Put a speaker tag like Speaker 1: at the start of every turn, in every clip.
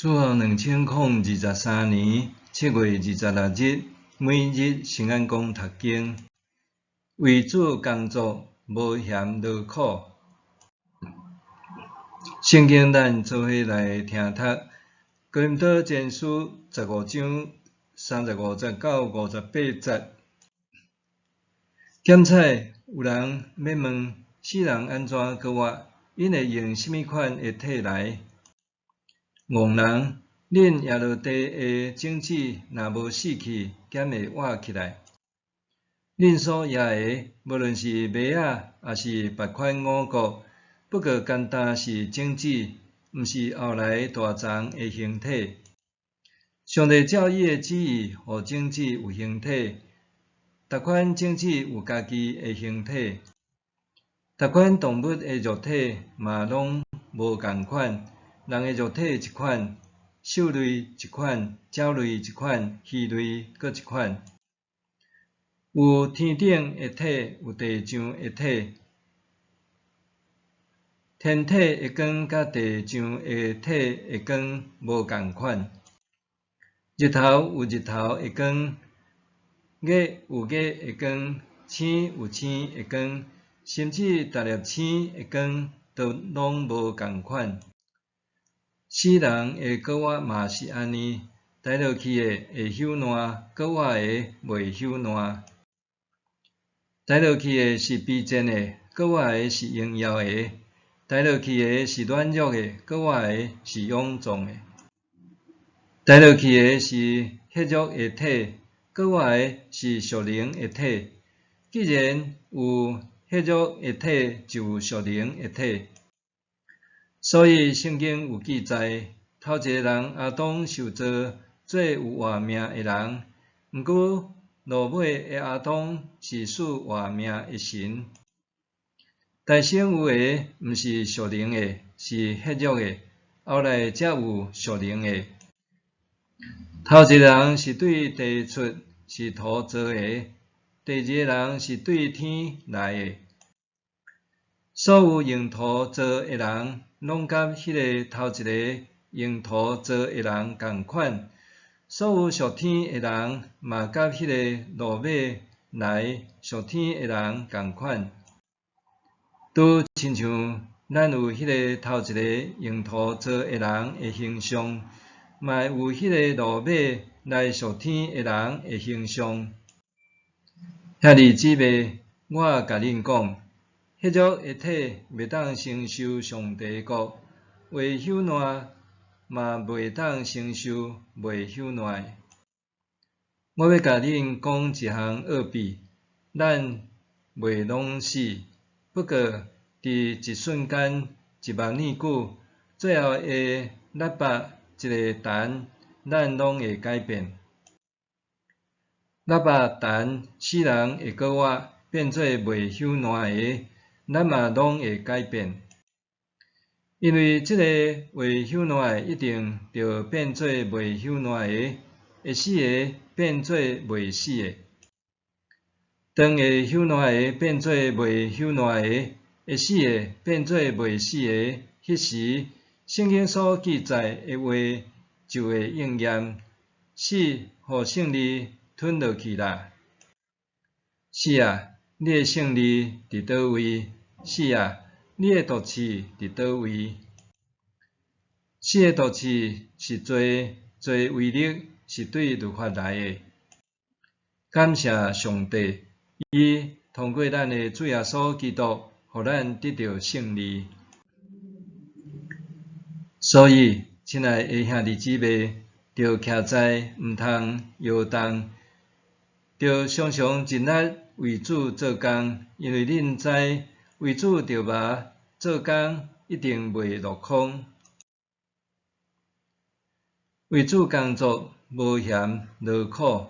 Speaker 1: 主後2023年7月26日，每日聖安公讀經，為主工作，無嫌勞苦。聖經咱做伙來聽讀，哥林多前書15章35節到58節。檢採有人欲問，死人按怎閣活？𪜶會用啥物款的體來？戇人，恁耶落地的種子若無死去，敢會活起來？恁所攑的，無論是麥仔，抑是別款五穀，不過干焦是種子，毋是後來大欉的形體。上帝照伊的旨意，予種子有形體，逐款種子有家己的形體，逐款動物的肉體嘛攏無仝款。人的肉體一款，獸類一款，鳥類一款，魚類閣一款。有天頂的體，有地上的體。天體的光佮地上的體的光無仝款。日頭有日頭的光，月有月的光，星有星的光，甚至逐粒星的光都攏無仝款。死人會閣活嘛是按呢，刣落去的會朽爛，閣活的袂朽爛。刣落去的是卑賤的，閣活的是榮耀的；刣落去的是軟弱的，閣活的是勇壯的。刣落去的是血肉的體，閣活的是屬靈的體。既然有血肉的體，就有屬靈的體。所以聖經有記載，頭一個人亞當受造做有活命的人，毋過落尾的亞當是賜活命的神。頭先有的毋是屬靈的，是血肉的，後來才有屬靈的。頭一個人是對地出，是土造的；第二個人是對天來的。所有用土造的人，攏佮彼个頭一个用土造的人仝款；所有屬天的人，嘛佮彼个落尾來屬天的人仝款。拄親像咱有彼个頭一个用土造的人的形象，嘛會有彼个落尾來屬天的人的形象。兄弟姊妹，我共恁講，血肉的體袂當承受上帝的國，會朽爛嘛袂當承受袂朽爛的。我欲共恁講一項奧秘，咱袂攏死，不過佇一瞬間、一目爾久，最後的喇叭一个彈，咱攏會改變。喇叭彈，死人會閣活，變做袂朽爛的，咱嘛攏會改變。因為這个會朽爛的一定著變做袂朽爛的，會死的變做袂死的。當會朽爛的變做袂朽爛的，會死的變做袂死的，彼時聖經所記載的話就會應驗：死予勝利吞落去啦。死啊，你的勝利佇佗位？死啊，你的毒刺佇佗位？死的毒刺是罪，罪的威力是對律法來的。感謝上帝，伊通過咱的主耶穌基督，予咱得著勝利。所以，親愛的兄弟姊妹，著徛在，毋通搖動，著常常盡力為主做工，因為恁知為主著麻做工，一定袂落空。為主工作，無嫌勞苦。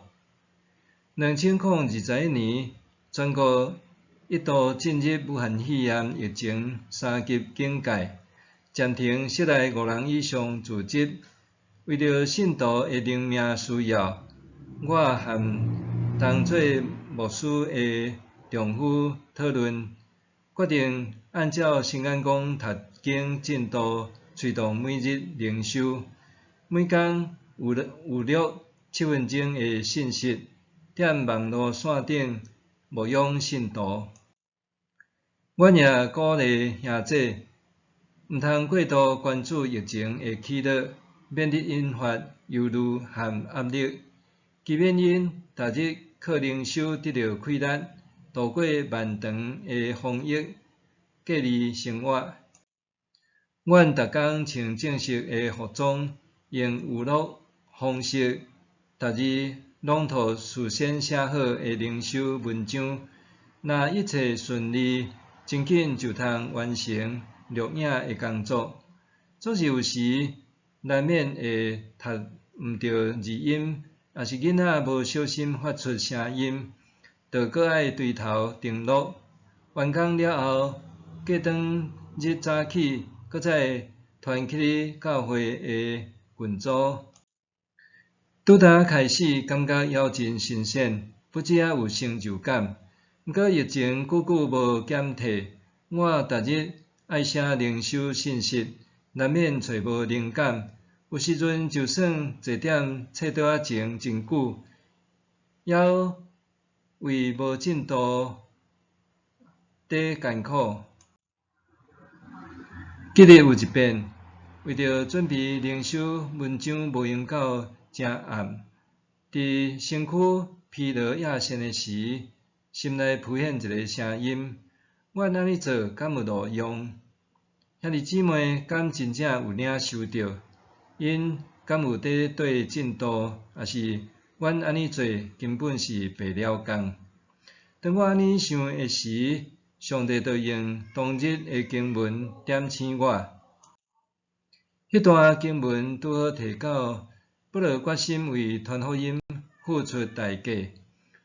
Speaker 1: 2021年，全國一度進入武漢肺炎疫情三級警戒，暫停室內五人以上聚集。為著信徒的靈命需要，我和同做牧師的丈夫討論，決定按照聖安公讀經進度，催動每日靈修。每工有有錄7分鐘的信息，踮網路線頂牧養信徒。阮也鼓勵兄姊，毋通過度關注疫情的起落，免得引發憂慮和壓力。祈勉𪜶逐日靠靈修得著氣力，渡過漫長的防疫隔離生活。阮逐工穿正式的服裝，用娛樂方式，逐日朗讀事先寫好的靈修文章。若一切順利，真緊就通完成錄影的工作。總是有時難免會讀毋著字音，抑是囡仔無小心發出聲音，就閣愛對頭重錄。完工了後，隔當日早起，閣再傳去教會的群組。拄焦開始感覺猶真新鮮，不止仔有成就感。毋過疫情久久無減退，我逐日愛寫靈修信息，難免揣無靈感。有時陣就算坐踮冊桌仔前真久，猶為無進度佇艱苦。記得有一遍，為著準備靈修文章無閒到誠暗，佇身軀疲勞厭糝的時，心內浮現一个聲音：阮按呢做敢有路用？兄弟姊妹敢真正有領受著？𪜶敢有佇綴進度？抑是阮按呢做根本是白了工？當我按呢想的時，上帝就用當日的經文點醒我。彼段經文拄好提到，保羅決心為傳福音付出代價，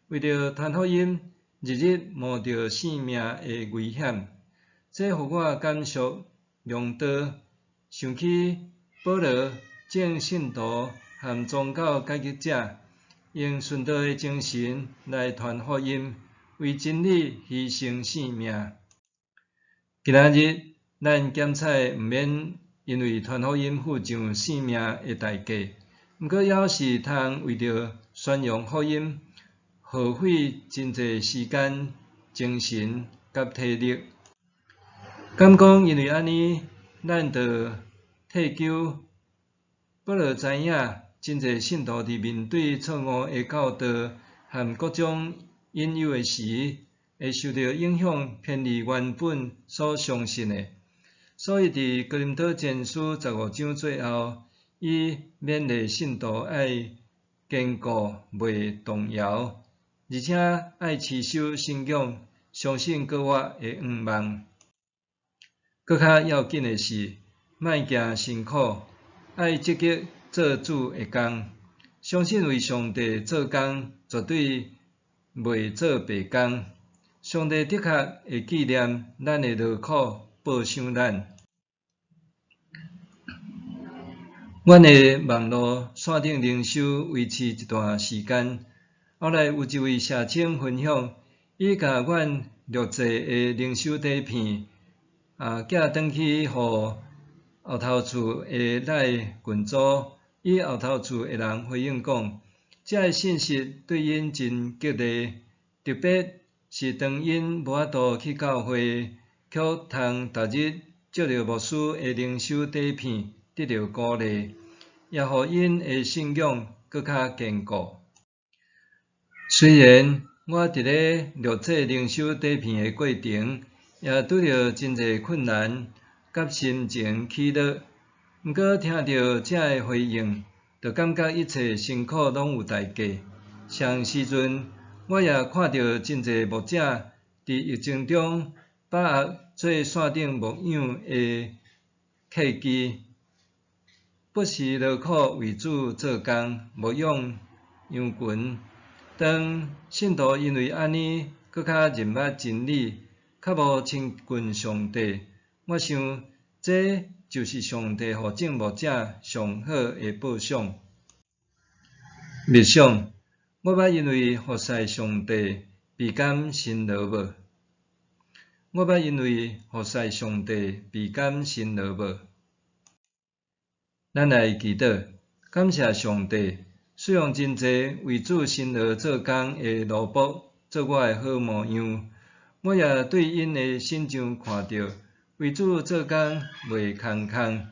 Speaker 1: 為著傳福音，日日冒著性命的危險。這予我感觸良多，想起保羅眾信徒和宗教改革者，用殉道的精神來傳福音，為真理犧牲性命。今仔日咱檢採毋免因為傳福音付上性命的代價，毋過猶是通為著宣揚福音，耗費真濟時間、精神佮體力。敢講因為按呢，咱就退休？保羅知影，真濟信徒佇面對錯誤的教導和各種引誘的時，會受著影響，偏離原本所相信的。所以佇哥林多前書15章最後，伊勉勵信徒愛堅固，袂動搖，而且愛持守信仰，相信閣活的向望。閣較要緊的是，莫驚辛苦，愛積極做主的工，相信為上帝做工，絕對袂做白工。上帝的確會紀念咱的勞苦，報賞咱。阮的網路線頂靈修維持一段時間，後來有一位社青分享，伊共阮錄製的靈修短片，寄轉去予後頭厝的 LINE 群組，伊後頭厝的人回應講，這个信息對𪜶真激勵，特別是當𪜶無法度去教會，卻通逐日藉著牧師的靈修短片得著鼓勵，也予𪜶的信仰閣較堅固。雖然我佇咧錄製靈修短片的過程，也拄著真濟困難佮心情起落，毋過聽著這个回應，就感覺一切辛苦攏有代價。仝時陣，我也看著真濟牧者佇疫情中把握做線頂牧養的契機，不辭勞苦為主做工，牧養羊群。當信徒因為按呢，閣較認捌真理，較無親近上帝，我想這就是上帝予眾牧者上好的報賞。默想，我捌因為服侍上帝倍感辛勞無？我捌因為服侍上帝倍感辛勞無？咱來祈禱，感謝上帝，使用真濟為主辛勞做工的奴僕做我的好模樣。我也對𪜶的身上看著，為主做工袂空空。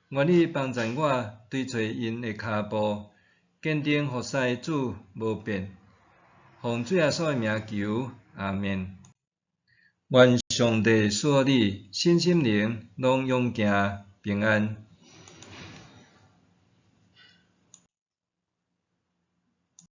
Speaker 1: 願你幫贊我追隨𪜶的跤步，堅定服侍主無變。奉主耶穌的名求，阿們。願上帝賜予你身心靈攏勇健平安。